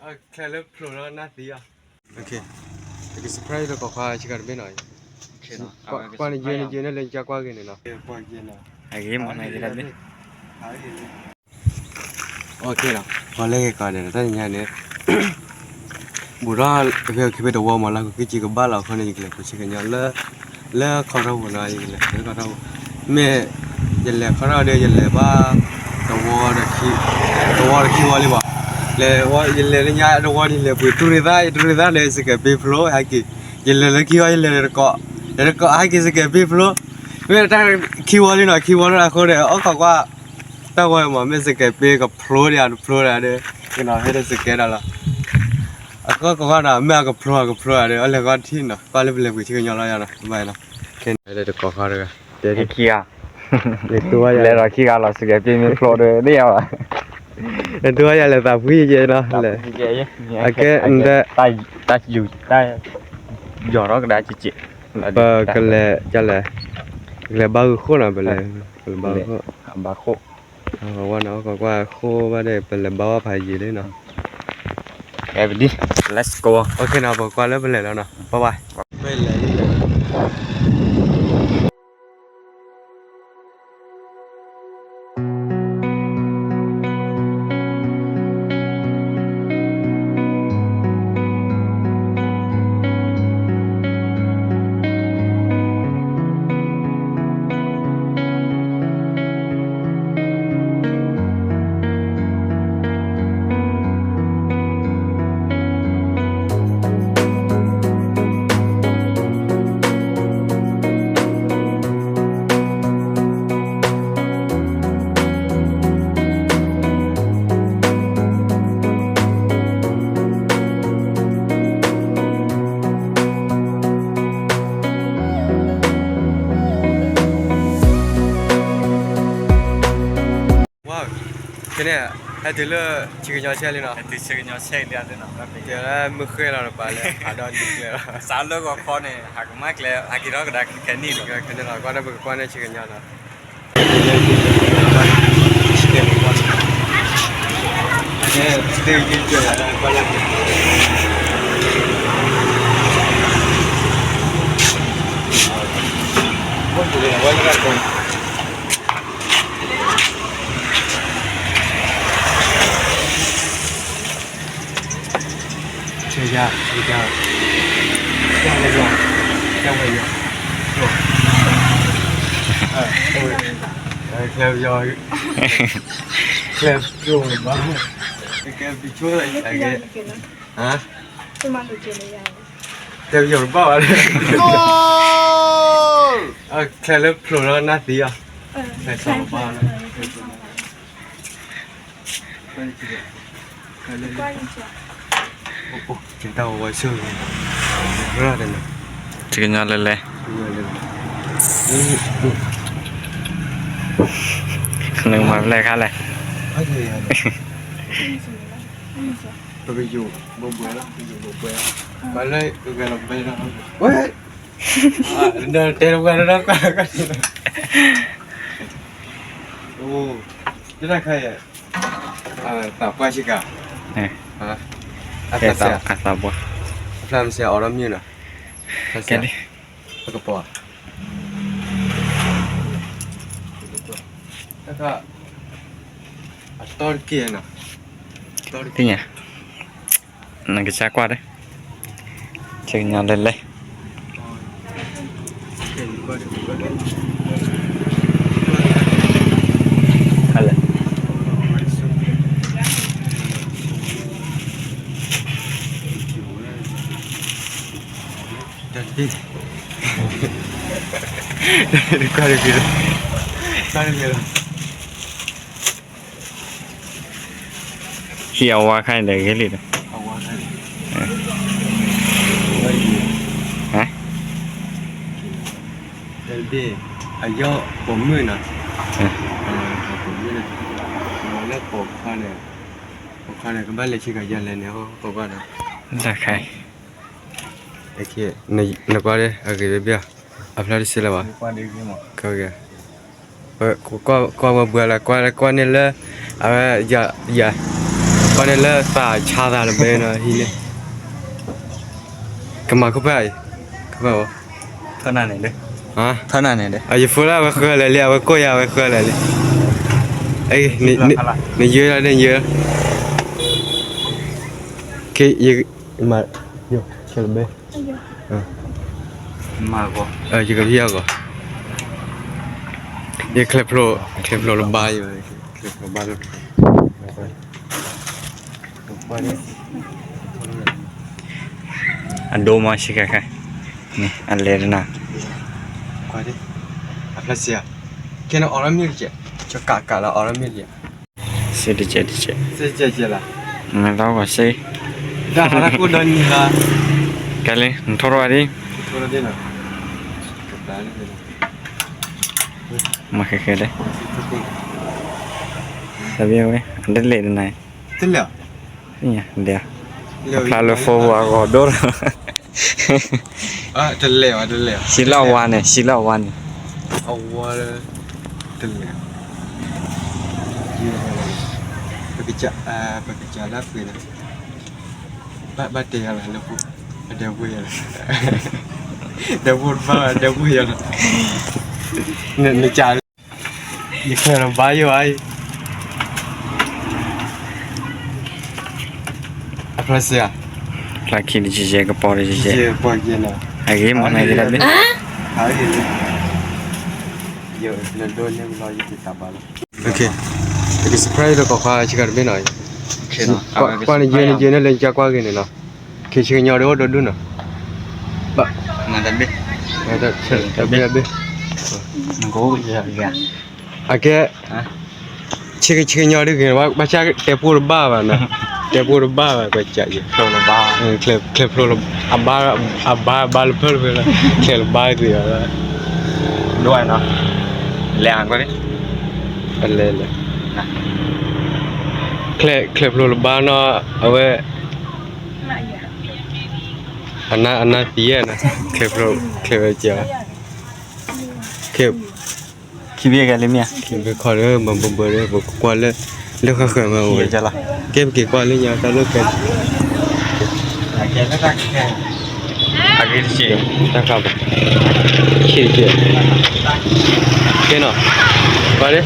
ချဲလၢဖျိးလီၤနၢ်သံအီၤ. ပက subscribe ဒီးကွၢ်ခွါဆံးကၤတဘ့ၣ်နီၤ. ကွၢ်န့ၣ်ယဲန့ၣ်ယဲန့ၣ်လၢကွၢ်ဂ့ၤန့ၣ်နီၤ. အဂ့ၤမးန့ၣ် ပီၣ်လဲၣ်ဂ့ၤကီးဒီး တၢ်ညါန့ၣ် ဘူးထီၣ် ဖဲခံဖဲတဝီမး လၢကက့ၤကဘၣ်လီၤအဃိန့ၣ် ယကလဲၤပူၤဆ့ကညီလၢ လၢခီထီၣ်ပူၤနီၤ, ယကလဲၤခီထီၣ်ပူၤ, မ့ၢ် ယလဲၤခီထီၣ်ဒီး ယလဲၤဘၣ် တဝီဒီးခံ, တဝီဒီးခံဝီလံဘၣ်, လဲၤဝီ ယလဲၤလၢညါတဝီန့ၣ် လဲၤပှ့ၤတူၢ်ရ့ၣ်သၣ်, ယတူၢ်ရ့ၣ်သၣ်ဒီး ယစကဲးပ့ဖျိ ဟဲက့ၤ, ယလဲၤလၢခံဝီ ယလဲၤတကိး, လဲၤတကိး ဟဲက့ၤစကဲးပ့ဖျိ, မ့ၢ်တၢ်ခံဝီလံနီၤ, ခံဝီလၢအဃိဒီး အိၣ်ခိးကွၢ် တၢ်ဝီမး မ့ၢ်စကဲးပ့ကဖျိဒံး တဖျိဒံးဒီး ကနီၤဖဲဒီးစကဲးဒီးလီၤ. အကီၢ်ကီၢ်ဒီး မ့ၢ်အကဖျိအကဖျိဒီး အလဲၤဃီထံၣ်နီၤ, ကွၢ်လၢပလဲၤပှ့ၤဆ့ကညီလီၤယၤနီၤ, ဘၣ်နီၤ, ခဲန့ၣ်တကိးဃီတဂၤ, တဲခံဂၤ, လဲၤဒီးခံဂၤလီၤ စကဲးပ့မ့ၢ်ဖျိဒီး ဒ်ယၤဘၣ်, နတူၢ်ဝဲယၤလဲၤသးဖှံယဲနီၤ, လဲၤ, အကဲ, တၢ်ယူၤတၢ် ယီၤထီၣ်ကဒါက့ၤက့ၤ, ပကလဲၤ, ကလဲၤ, ကလဲၤဘါဂုာ်ခိၣ်နီၤ, ပလဲၤ, ပလဲၤဘါဂုာ်ခိၣ်, ဘါခိၣ်, ဝဲနီၤ ကွၢ်ကွၢ်ခိၣ်ဘၣ်ဒီး ပလဲၤဘါဝဲဖးယံာ်လံနီၤ, အဲ let's go, နီၤ ပကွၢ်လၢပလဲၤလီၤနီၤ, bye bye. ဝါ, ခဲန့ၣ် ဟဲတုၤလၢဆ့ကညီဆဲးလံနီၤ, ဟဲတုၤဆ့ကညီဆဲးလံနီၤ, တဲလၢမုၢ်ဃ့လီၤတပၤလၢ ဟးဒီးဒ်ကျဲလီၤ, စးလၢဂီၤခီန့ၣ် ဟးကမၣ်ကျဲ ဟးက့ၤထီၣ်ကဒါခဲနံၣ်လီၤ, ခဲန့ၣ်လီၤ, ကွၢ်ဒီးပကကွၢ်န့ၣ်ဆ့ကညီနီၤ. တဲပယီၤတဘၣ်ဘၣ်, ချဲလၢဖျိးလီၤနၢ်သံအီၤ, တၢ်ဝဲဝဲဆိၣ်ဂ့ၤ, ဆ့ကညီလဲၤလဲၤ, နမၤဖဲလဲၣ်ခါလဲၣ်, ပကယိၤဘိဘွဲလီၤ, ပကယိၤဘိဘွဲလီၤ, ပှၤလၢကဂဲၤလီၤဘဲလီၤ, ဝဲ, တဲဝဲလီၤ, အိၣ်, တၢ်ခါအံၤ သးပှၢ်ဆ့ကၤ, အသးပှၢ်, အဖျါမစဲအီၤဒီးမ့ၢ်နီၤ, ပကပီၤ, တၢ်ခါ, အတီတက့ၢ်နီၤ, သ့ၣ်ညါ, နကစၢ်ကွၢ်ဒီး, ဆ့ကညီလဲၤလဲၤ ဟံၣ်အဝါခါန့ၣ်ဒီး ဂ့ၤလံဒီး, အဝါခါန့ၣ်, ဟါ, အယီၢ်ပိာ်မုၣ်နီၤ, ပိာ်မုၣ်န့ၣ်, လၢပိာ်ခွါန့ၣ်, ပိာ်ခွါန့ၣ် ကဘၣ်လဲၤဆ့ကၤယၤလဲၣ်န့ၣ် ဟီၣ်ခိၣ်ဘၣ်ဒီး, တၢ်ခါအံၤ, နကွၢ်ဒီး အဂ့ၤဘၣ်ဘၣ်, အဖျါတစဲးလၢၤဘၣ်, ကွၢ်ဝဲဘှဲလၢ ကွၢ်ကွၢ်န့ၣ်လၢ အဝဲ ယၤ, ယၤ, ပှၤန့ၣ်လၢသးဆါသးလၢဘဲနီၤ ဟံးန့ၣ် ကမၤခိၣ်ဖၢၣ်အံၤ ခိၣ်ဖၢၣ်အီၤ ထီၣ်နၢ်န့ၣ်ဒီး ထီၣ်နၢ်န့ၣ်ဒီး အယဖိလၢအဝဲဃၢလၢာ်လံ အဝဲဃၢလၢာ်လံ နယၢလီၤန့ၣ်ယၢ ခဲလၢာ်ဘဲ ယကဖံးအီၤဂီၤ ယချဲးဖျိ ချဲးဖျိလၢဘါယၤ ချဲးဖျိဘါလၢ အဒိမ့ၢ်ဆံးခါခါ န့ၣ် အလဲၤတနၤ အဖျါစ့ၢ် ခဲန့ၣ်အီၣ်လီၤမ့ၢ်တကဲး ကကးကးလီၤအီၣ်လီၤမ့ၢ်တကဲး စ့တကဲးတကဲး စ့တကဲးကဲးလီၤ နတၢ်ဂီၤစ့ တၢ်ဟးတၢ်ကိၢ်ဒီနံၤလီၤ ကဲလံ နထိၣ်ထီၣ်ဝဲဒၣ် မၤဃဲဃဲဒၣ် တဘ့ၣ်ဝဲ အတလဲၤတနၤ တလဲၤ လဲၤ ဖျါလၢ phone ပူၤအဂီၤဒိၣ်လီၤ တလဲၤ တလဲၤ ဟံးလၢအဝါန့ၣ် ဟံးလၢအဝါန့ၣ် အဝါလၢ တလဲၤ ပကစး ပကစးလၢအပှ့ၤန့ၣ် ဘၣ်တဲယၤလီၤ လၢပူၤ အဒဲပူၤယၤလီၤ ဒဲပူၤတဘၣ် ဒဲပူၤယၤလီၤ နကး ယချဲးလီၤဘါယၤအံၤ အဖျါစ့ၢ်ဧါ ဖျါခံတကဲးကဲး ကပီၤတကဲးကဲး ကပီၤကဲးနီၤ အဂ့ၤမးနဂ့ၤတဘ့ၣ် အဂ့ၤ ယနဒိးန့ၢ်လီၤ ယတတးဘၣ်လီၤ ယက surprise ဒီးကီၢ်ခွါဆံးခါတဘ့ၣ်နီၤ ကွၢ်န့ၣ်ယဲန့ၣ်ယဲန့ၣ်လၢယကွၢ်က့ၤန့ၣ်နီၤ ခ့ဆံကညီဒီးအိၣ်ဒီဒူၣ်နီၤ ဘၣ် တဘ့ၣ် တဘ့ၣ် တဘ့ၣ် အကဲ ဆံကဆံကညီဒ်ဂ့ၤ ဘၣ်ဆၣ်တဲပူတဘၣ်ဘၣ်နီၤ တဲပူတဘၣ်ဘၣ် ကွၢ်ကးယဲ ချဲးဖျိလၢ အဘါ အဘါလၢဖၢၣ်တဖျၢၣ်လီၤ ချဲးလီၤဘါတသ့ဘၣ် ဒိၣ်နီၤ လဲၤဟးကွၢ်န့ၣ် အလဲၤလဲၤ ချဲးဖျိလၢဘါနီၤ အဝဲ အနၢ်သံယဲနီၤ ချဲးဖျိ ချဲးဝဲကဲ ခဲ ခံဘ့ၣ်ဂၤလံမ့ၢ်ဧါ ခံဘ့ၣ်ခီဒီး မၤဘၢဘၢဒီး ပကကွၢ်လၢ လၢဃၣ်ဃၢၤမးအိၣ် ကဲပက့ၤကွၢ်လၢညါတၢ်လၢကဲ အဂ့ၤတကဲး တၢ်ဃၣ်ဘၣ် ဆံးတကဲး ကဲနီၤ ပှၤလၢ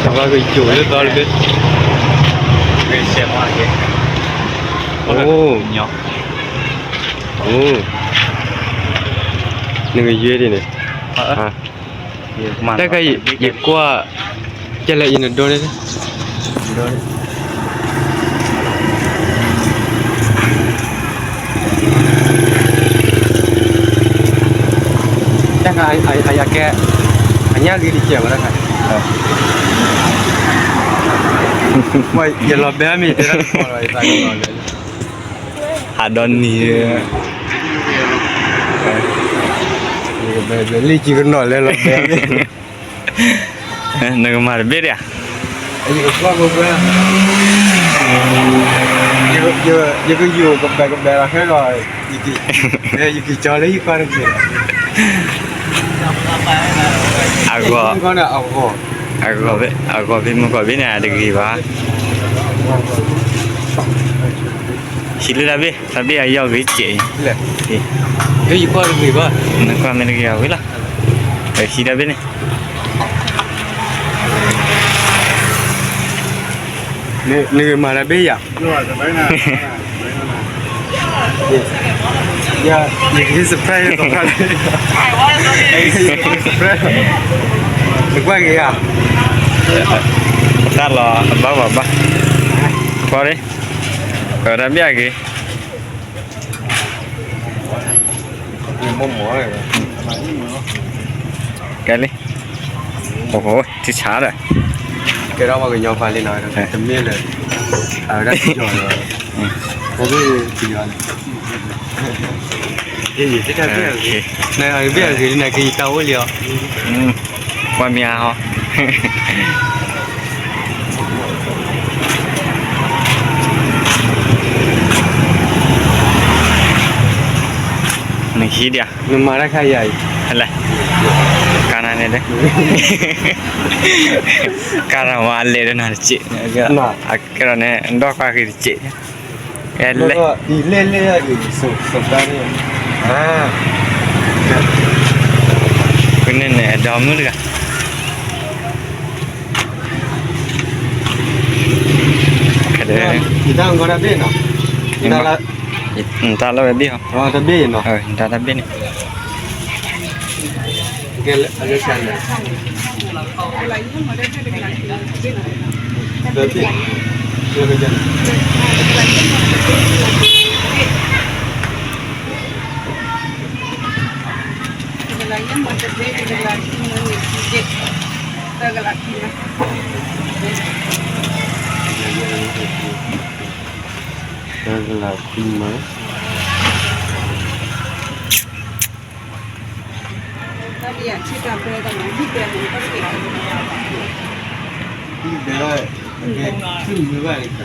ပှၤကယိာ်လၢသီတဘ့ၣ် အိၣ် အိၣ် နကယွဲဒ်န့ၣ် တၢ်ခါ ယကွၢ် ကဲလဲၣ် ယနဒိန့ၣ် တၢ်ခါ အယကဲ အညၣ်ဂ့ၤတကဲးဝဲတၢ်ခါ ယလီၤဘဲမ့ၢ်တဲတၢ်ကီလီၤ ယသးကလီၤလၢ ဟးဒီနံၤ လံကကနီၤလဲၤလီၤဘဲမ့ၢ် နကမၤတဘ့ၣ်ဒၣ် ယကကွၢ်ဘၣ် ယကယိာ်ကပဲာ်ကပဲာ်လီၤခဲလီၤ ယကကၠီလၢယကွၢ်တက့ၢ် အဂီၢ် အဂီၢ် အဂီၢ်ဖဲမုၢ်ကီၢ်ဘ့ၣ်န့ၣ် အတဂ့ၤဘၣ် ဟံးလၢတၢ်ဘ့ၣ် တၢ်ဘ့ၣ်အယီၢ်ဂ့ၤကဲး နကွၢ်မ့ၢ်တဂ့ၤအဝံၤလီၤ ဟံးတၢ်ဘ့ၣ်န့ၣ် နကမၤတၢ်ဘ့ၣ်ယၤ ယကဟ့ၣ် surprise လၢကီၢ်ခါ နကွၢ်က့ၤဧါ တၢ်လီၤအဘၣ်ဘၣ်ဘၣ် ကွၢ်လံ တၢ်ဘ့ၣ်အဂ့ၤ ကဲလံ အိၣ်ဟိ ထံဆါဒီး ကဲထီၣ်ပှၤကညီဖးလံနီၤ တမ့ၢ်လၢ အဝဲဒၣ်ထံကီၢ်လီၤ တမ့ၢ်လၢ ယတၢ်ဘ့ၣ်အဂ့ၤ နဘ့ၣ်အဂ့ၤ နက့ၤယတၢ်အိၣ်လံအီၤ ကွၢ်မ့ၢ်အါဟီ နဟံးဒၣ် နမၤတၢ်ခါယၤအံၤ လဲၣ် ကါ န့ၣ်လၢ ကါရၤဝါလဲၤဒီးနၤတစဲး, အကဲဒီးန့ၣ် ဒီၣ်ခွါဂ့ၤတစဲး, လဲၤ ကန့ၣ်န့ၣ် အဒီမုၣ်တဂၤ နတၢ်လီၤဝဲဘ့ၣ်ဟီ, နတၢ်တဘ့ၣ်န့ၣ်, တၢ်ကလၤခွံမၢ, ဒ်သိးယဟးဝံဖဲထၢၣ်အိၣ်ဖဲဒၣ်, ဒ်သိးယဟးဝံဖဲထၢၣ်အိၣ်ဖဲဒၣ်, ဘၣ်ဒီး လီၤဘဲအါ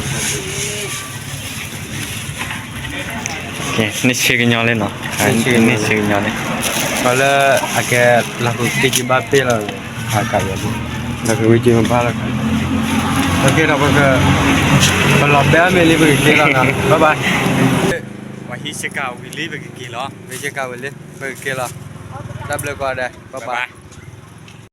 မ့ၢ်ကကနီၤလၢ, န့ၢ်ဆံကညီလံနီၤ, န့ၢ်ဆံကညီလံ, ပှၤလၢအကဲ လီၤကဝံၤက့ၤဘၣ်ပ့ၢ်လီၤ, လီၤကဝံၤက့ၤဘၣ်လီၤ, ပက့ၤဒီးပက, ပလီၤဘဲအါမ့ၢ်လံ ပကက့ၤလီၤနီၤ, bye bye, ပှၤဟံးဆ့ကၤဝံၤလံ ပကက့ၤလီၤ, ဟံးဆ့ကၤဝံၤလံ ပကက့ၤလီၤ, တၢ်ဘျုးကိးဂၤဒဲး bye bye.